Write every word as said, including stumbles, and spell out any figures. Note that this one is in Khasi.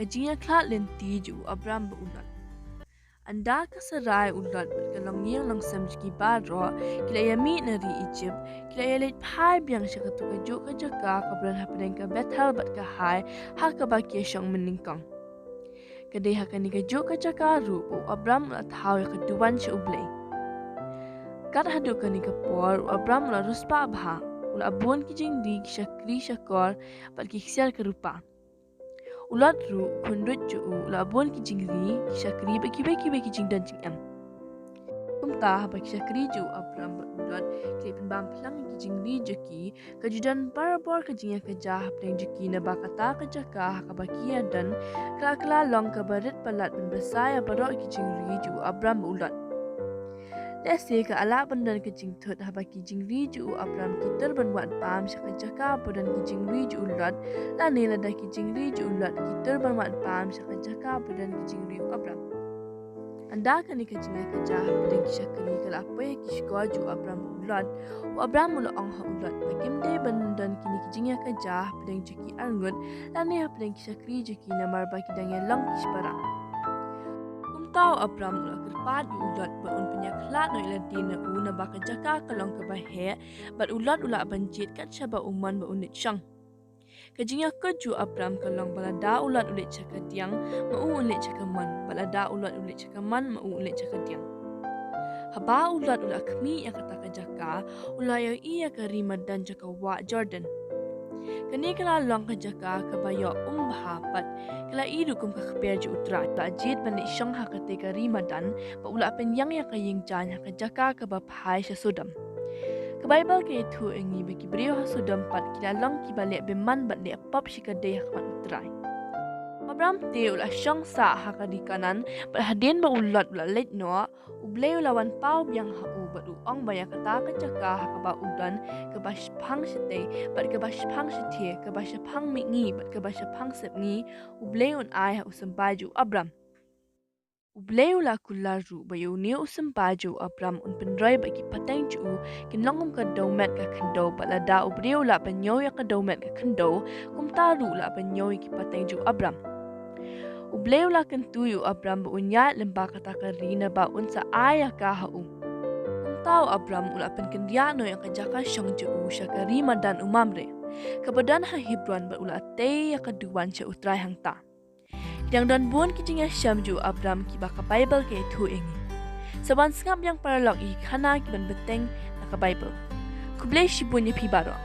Jingïakhlad lynti jong u Abram bad u Lot. Ynda ka Sarai, u Lot bad ka longïing longsem jong ki baroh ki la ïamih na ri Ijipt, ki la ïaleit phai biang sha katu kajuh ka jaka kaba don hapdeng ka Bethel bad ka Hai, ha kaba ki ïashong mynnyngkong. Ka dei ha kane kajuh ka jaka ruh ba u Abram u la thaw ïa ka duwan sha U Blei. Kat haduh kane ka por u Abram u la riewspah bha, u la bun ki jingri, ki shakri shakor bad ki ksiar ka rupa. U Lot ruh, khun ruh jong u, u la bun ki jingri, ki shakri bad kiwei kiwei ki jingdon jingem. Kumta haba ki shakri jong u Abram bad u Lot ki la pynbam phlang ïa ki jingri jong ki, ka ju don barabor ka jingïakajia hapdeng jong ki, naba kata ka jaka ha kaba ki ïadon ka la kylla long kaba rit palat ban bsa ïa baroh ki jingri jong u Abram bad u Lot. Lehse ka lah ban don ka jingthut haba ki jingri jong u Abram ki tur ban wad bam sha ka jaka ba don ki jingri jong u Lot, lane lada ki jingri jong u Lot ki tur ban wad bam sha ka jaka ba don ki jingri u Abram. Ynda kane ka jingïakajia hapdeng ki shakri ka la poi ha ki shkor jong u Abram bad u Lot, u Abram u la ong ha u Lot ba kim dei ban don kine ki jingïakajia hapdeng jong ki arngut, lane hapdeng ki shakri jong ki, namar ba ki dang ïalong ki shipara. Kumta u Abram u la kyrpad ïa u Lot ba un pynïakhlad noh ïa lade na u, naba ka jaka ka long kaba heh, bad u Lot u lah ban jied kat shaba u mon ba un leit shong. Ka jingïakut jong u Abram ka long ba lada u Lot u leit sha ka diang, ma u un leit sha ka mon, bad lada u Lot u leit sha ka mon, ma u un leit sha ka diang. Haba u Lot u la khmih ïa kata ka jaka, u la ïohi ïa ka ri madan jong ka wah Jordan. Kane ka la long ka jaka kaba ïoh um bha bad ka la i ruh kum ka kper jong U Trai. U la jied ban leit shong ha kata ka ri madan, bad u la pynïeng ïa ka ïing jaiñ ha ka jaka kaba phai sha Sodom. Ka Baibl ka ïathuh ïa ngi ba ki briew ha Sodom pat ki la long kiba leh bymman bad leh pop shikatdei ha khmat U Trai. U Abram te u la shong sah ha ka ri Kanaan, bad hadien ba u Lot u la leit noh, U Blei u la wan paw biang ha u bad u ong ba ïa kata ka jaka ha kaba u don, kaba shaphang shatei bad kaba shaphang shathie, kaba shaphang mihngi bad kaba shaphang sepngi, U Blei un ai ha u symbai jong u Abram. U Blei u la kular ruh ba ïa une u symbai jong u Abram un pynroi ba ki pateng jong u kin long kum ka dewmet ka khyndew, bad lada u briew u lah ban ñiew ïa ka dewmet ka khyndew, kumta ruh u lah ban ñiew ïa ki pateng jong u Abram. U Blei u la kyntu ïa u Abram ba un ïaid lyngba kata ka ri, naba un sa ai ïa ka ha u. Kumta u Abram u la pynkynriah noh ïa ka jaka shong jong u sha ka ri madan u Mamre, kaba don ha Hebron, bad u la tei ïa ka duwan sha U Trai hangta. Ki dang don bun ki jingïashem jong u Abram kiba ka Baibl ka ïathuh ïa ngi. Sa wan sngap ïa nga paralok ïa ki khana kiban bteng na ka Baibl. Khublei shibun ïa phi baroh.